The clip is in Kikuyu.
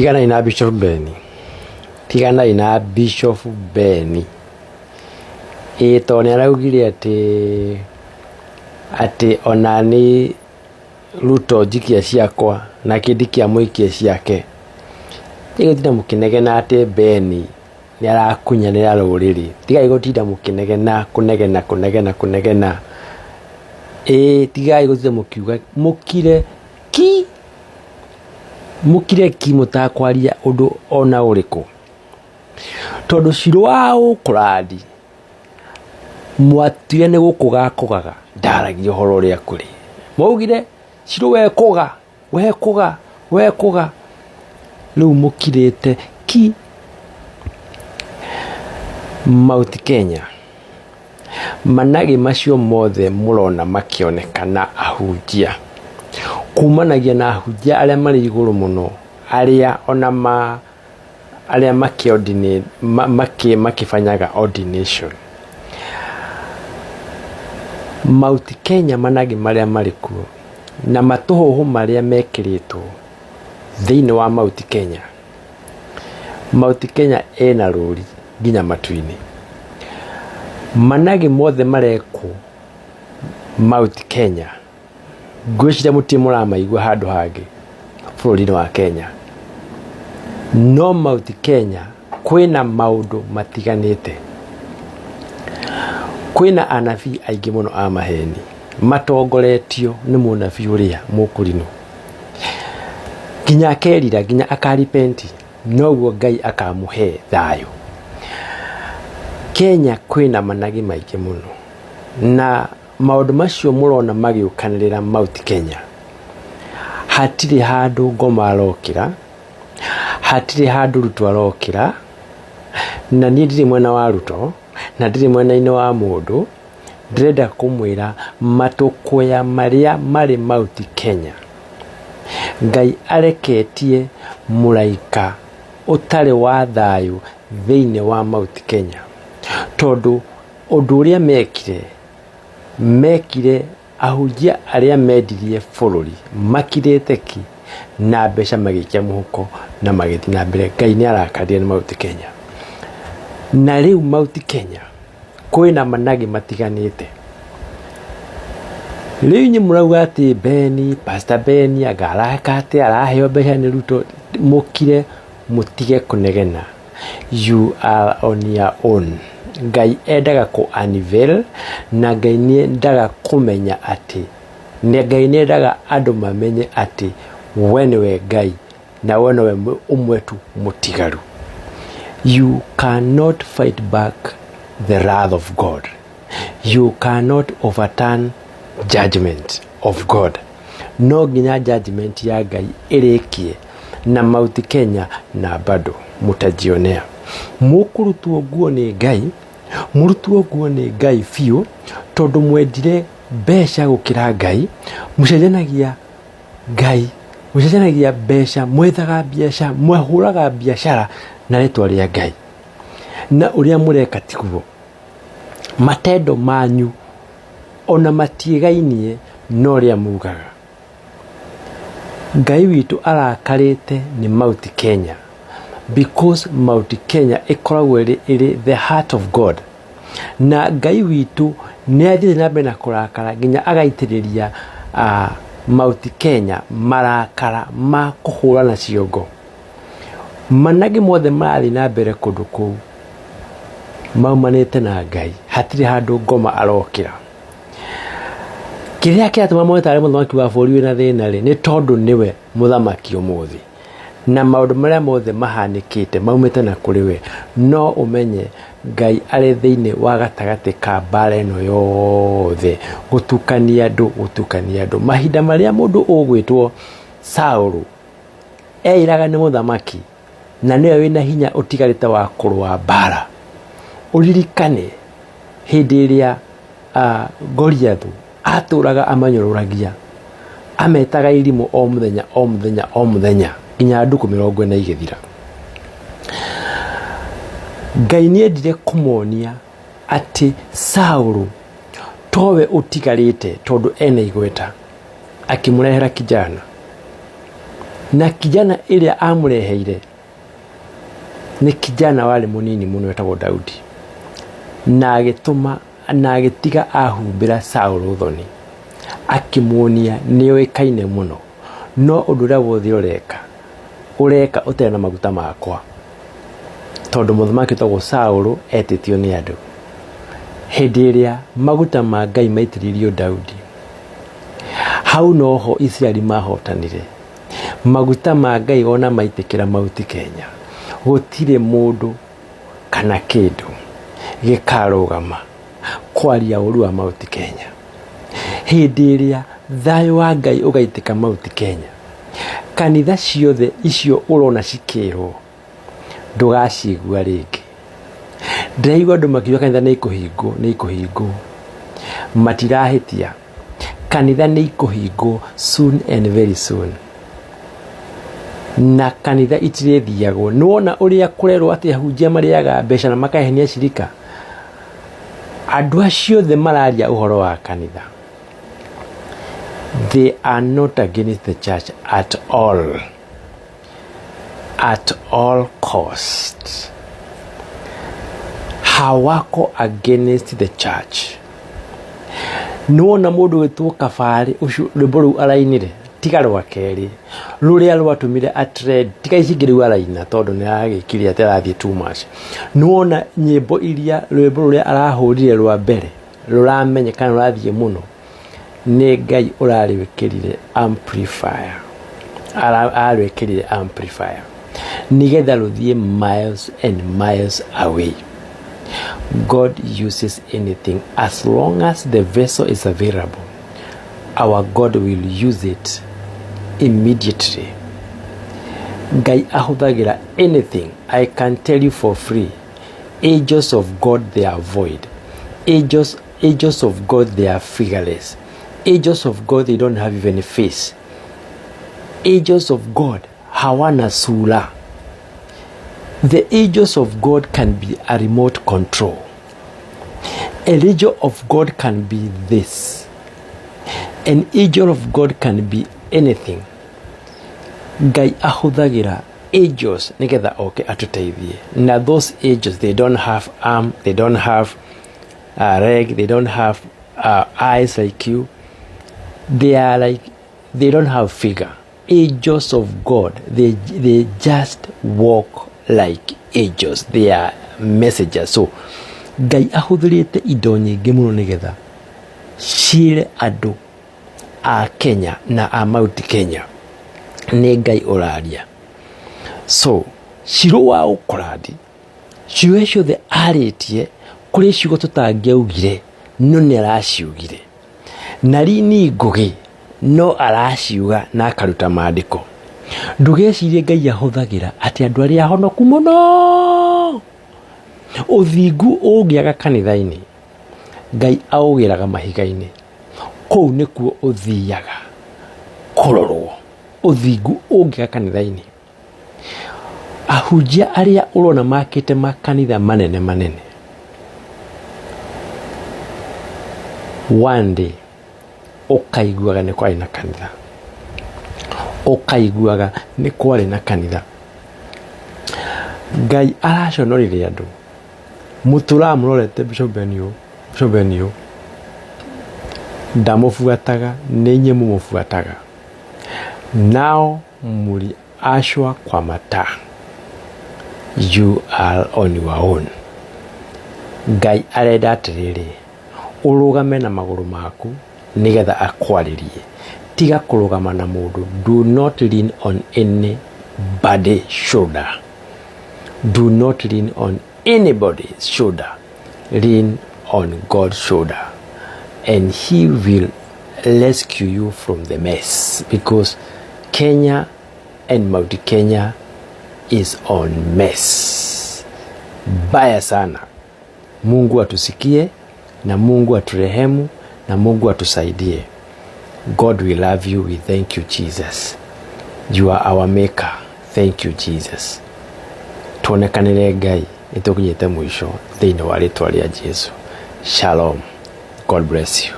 Tiganai na Bishop Ben, tiganai na Bishop Ben. Ĩĩ tondũ nĩ araugire atĩ atĩ ona nĩ Ruto njikia ciakwa nake ndikĩamũikia ciake. Tigai gũtinda mũkĩnegena atĩ Ben nĩ arakunyanĩra rũrĩrĩ. Tigai gũtinda mũkĩnegena kũnegena kũnegena kũnegena. Ĩĩ tigai gũtinda mũkiuga mũkire ki. Mũkire ki mũtakwaria ũndũ ona ũrĩkũ, tondũ Shirũ wa Ũkũrandi mwatuire nĩ gũkũga akũgaga ndaragia ũhoro ũrĩa kũrĩ. Mwaugire Shirũ we kũga, we kũga, we kũga, rĩu mũkirĩte ki. Mount Kenya. Managĩ macio mothe mũrona makĩoneka na ahunjia, kumanagia na ahunjia arĩa marĩ igũrũ mũno, arĩa ona ma arĩa makĩbanyaga ordination. Mount Kenya managĩ marĩa marĩ kuo na matũhũhũ marĩa mekĩrĩtwo thĩinĩ wa Mount Kenya, Mount Kenya ĩna rũri nginya matu-inĩ. Managĩ mothe marekwo Mount Kenya, ngwĩciria mũtirĩ mũramaigua handũ hangĩ bũrũri-inĩ wa Kenya. No Mount Kenya kwĩna maũndũ matiganĩte. Kwĩna anabii aingĩ mũno a maheni matongoretio nĩ mũnabii ũrĩa mũkũrinũ. Nginya akerira nginya aka repent noguo Ngai akamũhe thayũ. Kenya kwĩna managĩ maingĩ mũno na maũndũ macio mũrona magĩũkanĩrĩra Mount Kenya, hatirĩ handũ Ngoma arokĩra, hatirĩ handũ Ruto arokĩra, na niĩ ndirĩ mwena wa Ruto na ndirĩ mwena-inĩ wa mũndũ. Ndĩrenda kũmwĩra matũkũya marĩa marĩ Mount Kenya, Ngai areketie mũraika ũtarĩ wa thayũ thĩinĩ wa Mount Kenya. Tondũ ũndũ ũrĩa mekire, mekire ahunjia arĩa mendirie bũrũri makirĩte ki na mbeca magĩikia mũhuko na magĩthiĩ na mbere. Ngai nĩ arakarire nĩ Mount Kenya. Na rĩu Mount Kenya kwĩna managĩ matiganĩte. Rĩu inyuĩ mũrauga atĩ Beni, Pastor Beni anga areka atĩa, araheo mbeca nĩ Ruto, mũkire mũtige kũnegena. You are on your own. Ngai endaga kũ unveil na Ngai nĩ endaga kũmenya atĩ, Ngai nĩ endaga andũ mamenye atĩ we nĩwe Ngai na we nowe ũmwe tu mũtigaru. You cannot fight back the wrath of God. You cannot overturn judgment of God. No nginya judgment ya Ngai ĩrĩkie na Mount Kenya na bado mũtajionea. Mũkũrutwo nguo nĩ Ngai, mũrutwo nguo nĩ Ngai biũ tondũ mwendire mbeca gũkĩra Ngai, mũcenjanagia Ngai mũcenjanagia mbeca, mwethaga mbeca, mwahũraga biacara na rĩtwa rĩa Ngai. Na ũrĩa mũreka tiguo. Matendo manyu ona matiĩgainie na ũrĩa mugaga. Ngai witũ arakarĩte nĩ Mount Kenya because Mount Kenya ĩkoragwo ĩrĩ the heart of God. Na Ngai witũ nĩ athiĩte na mbere na kũrakara nginya agaitĩrĩria Mount Kenya marakara ma kũhũrana ciongo. Managĩ mothe marathiĩ na mbere kũndũ kũu maumanĩte na Ngai, hatirĩ handũ ngoma arokĩra. Kĩrĩa kĩratũma mone tarĩ mũthamaki wa bũrũri wĩna thĩna rĩ, nĩ tondũ nĩwe mũthamaki ũmũthĩ. Na maũndũ marĩa mothe mahanĩkĩte maumĩte na kũrĩ we, no ũmenye Ngai arĩ thĩinĩ wa gatagatĩ ka mbara ĩno yothe, gũtukania andũ, gũtukania andũ. Mahinda marĩa mũndũ ũgwĩtwo Saũlũ eĩraga nĩ mũthamaki na nĩwe wĩna hinya ũtigarĩte wa kũrũa mbara, ũririkane hĩndĩ ĩrĩa Goliathũ atũraga amanyũrũragia, ametaga irimũ o mũthenya o mũthenya o mũthenya nginya ndukũ 40 igĩthira. Ngai nĩ endire kũmonia atĩ Saũlũ towe ũtigarĩte tondũ ena igweta, akĩmũrehera kijana. Na kijana ĩrĩa amũreheire nĩ kijana warĩ mũnini mũno wetagwo Daudi, na agĩtũma na agĩtiga ahumbĩra Saũlũ thoni, akĩmuonia nĩoĩkaine mũno, no ũndũ ũrĩa wothe ũreka ũreka ũtarĩ na maguta makwa, tondũ mũthamaki wĩtagwo Saũlũ etĩtio nĩ andũ. Hĩndĩ ĩrĩa maguta ma Ngai maitĩrĩirio Daudi, hau noho Isiraeli mahotanire. Maguta ma Ngai ona maitĩkĩra Mount Kenya, gũtirĩ mũndũ kana kĩndũ gĩkarũgama kwaria ũru wa Mount Kenya. Hĩndĩ ĩrĩa thayũ wa Ngai ũgaitĩka Mount Kenya, kanitha ciothe icio ũrona cikĩrwo ndũgacigua rĩngĩ. Ndĩraigua andũ makiuga kanitha nĩ ikũhingwo, nĩ ikũhingwo. Matirahĩtia. Kanitha nĩ ikũhingwo soon and very soon. Na kanitha itirĩthiagwo. Nĩ wona ũrĩa kũrerwo atĩ ahunjia marĩaga mbeca na makahenia cirika? Andũ acio othe mararia ũhoro wa kanitha, they are not against the church at all. At all cost. Hawako against the church. Nĩwona mũndũ wĩtwo Kabarĩ ũcio rwĩmbo rũu arainire tiga rwa kerĩ rũrĩa rwatũmire atrend tiga ici ingĩ rĩu araina tondũ nĩ aragĩkire atĩ arathiĩ too much. Nĩwona nyĩmbo iria rwĩmbo rũrĩa arahũrire rwa mbere rũramenyekana rũrathiĩ mũno nĩ Ngai ũrarwĩkĩrire amplifier. Ararwĩkĩrire amplifier nĩgetha rũthiĩ miles and miles away. God uses anything as long as the vessel is available. Our God will use it immediately. Ngai ahũthagĩra anything. I can tell you for free. Angels of God, they are void. Angels of God, they are figureless. Angels of God, they don't have even a face. Angels of God hawana sura. The angels of God can be a remote control. An angel of God can be this. An angel of God can be anything. Ngai ahũthagĩra angels nĩgetha oke atũteithie. Na those angels, they don't have arm, they don't have leg, they don't have eyes like you. They are like, they don't have figure. Angels of God, they just walk like angels. They are messengers. So, Ngai ahũthĩrĩte indo nyingĩ mũno nĩgetha ciĩre andũ a Kenya na a Mount Kenya nĩ Ngai ũraria. So, Shiro wa Ũkorandi, ciugo ciothe arĩtie kũrĩ ciugo tũtangĩaugire no nĩ araciugire. Na Rini Ngũgĩ no araciuga na akaruta maandĩko. Ndũgecirie Ngai ahũthagĩra atĩ andũ arĩa ahonoku mũno. Ũthingu ũngĩaga kanitha-inĩ, Ngai aũgĩraga mahiga-inĩ. Kũu nĩkuo ũthiaga kũrorwo. Ũthingu ũngĩaga kanitha-inĩ. Ahunjia arĩa ũrona makĩte makanitha manene manene, one day ũkaiguaga nĩ kwarĩ na kanitha, ũkaiguaga nĩ kwarĩ na kanitha. Ngai araconorithia andũ, mũtũraga mũrorete Bishop Ben ũũ, Bishop Ben ũũ, ndamũbuataga nĩ inyuĩ mũmũbuataga. Nao mũri ashwa kwa mataa, you are on your own. Ngai arenda atĩrĩrĩ, ũrũgame na magũrũ maku nĩgetha akwarĩrie. Tiga kũrũgama na mũndũ. Do not lean on anybody shoulder. Do not lean on anybody's shoulder. Lean on God's shoulder and he will rescue you from the mess, because Kenya and Mount Kenya is on mess. Baya sana. Mungu atusikie na Mungu aturehemu na Mungu atusaidie. God, we love you. We thank you, Jesus. You are our maker. Thank you, Jesus. Tuonekanĩre Ngai nĩtũkinyĩte mũico thĩinĩ wa rĩtwa rĩa Jesu. Shalom. God bless you.